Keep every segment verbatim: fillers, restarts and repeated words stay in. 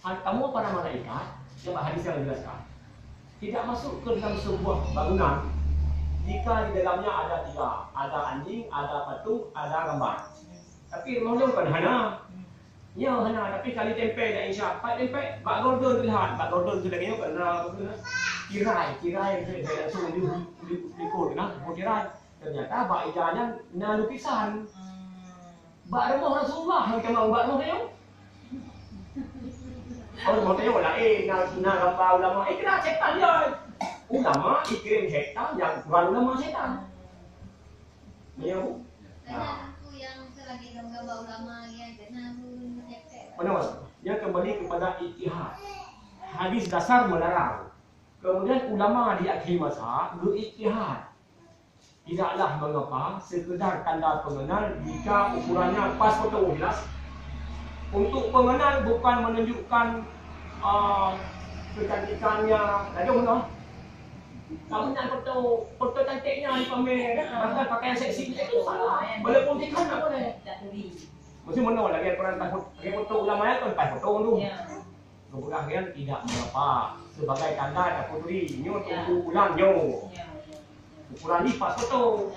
Kamu para malaikat, coba hadis yang jelaskan. Tidak masuk ke dalam sebuah bangunan jika di dalamnya ada tiga, ada anjing, ada patung, ada gambar. Tapi rumah lôn kan hana. Ya hana, tapi kali tempel dah insya. Pak tempel, bak gordon tu lihat, bak gordon tu lagi kan hana apa tu. Tirai, tirai tu langsung di di di kol kena, tirai. Ternyata bak ija nyan na lukisan. Bak rumoh Rasulullah, macam mana bak rumoh nyoe? Oh, rumoh nyoe lain, na, na gambar ulama. Eh, kena setan dia. Ulama dikirim setan, yang ukuran ulama setan. Meunyoe Nah, aku yang selagi gambar ulama yang kena pun cetek. Mana? Yang kembali kepada ijtihad. Hadis dasar melarang. Kemudian ulama di akhir masa berijtihad. Tidaklah mengapa, sekedar tanda pengenal jika ukurannya pas foto jelas. Untuk pengenal bukan menunjukkan uh, kecantikannya. Laju mana? Kamu nak foto, foto cantiknya dipamer, bahkan pakaian seksi itu salah. Walaupun kita tak boleh. Mesti mana lagi ukuran tak foto, lagi foto ulama ya kan pas foto tu. Ya. Geupeugah nyan tidak mengapa, sebagai tanda taputuri nyoe teungku ulang nyoe. Ukuran jih pas foto.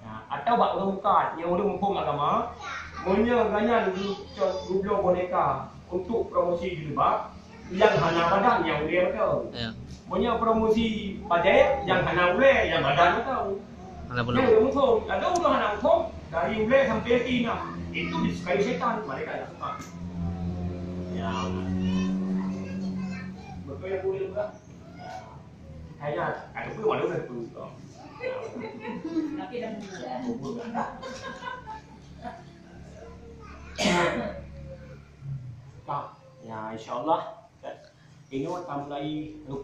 Nah, atau bak ureueng mukat nyang ureueng muphom agama, meunyoe gobnyan geucok geubloe boneka untuk promosi jilbab, nyang hana badan nyang ulèe beutôi. Ya. Meunyoe promosi bajèe, nyang hana ulèe, nyang badan beutôi. Hana Nyang beutôi. Ureueng muphom, ada ureueng hana muphom, dari ulèe sampai hati nah. Itu disukai setan, mereka tidak suka. Ya. Betul ya, boleh juga. Hanya ada pun walau ada pun. Tapi dah muncul. Nah, ya, insya Allah. Ini akan mulai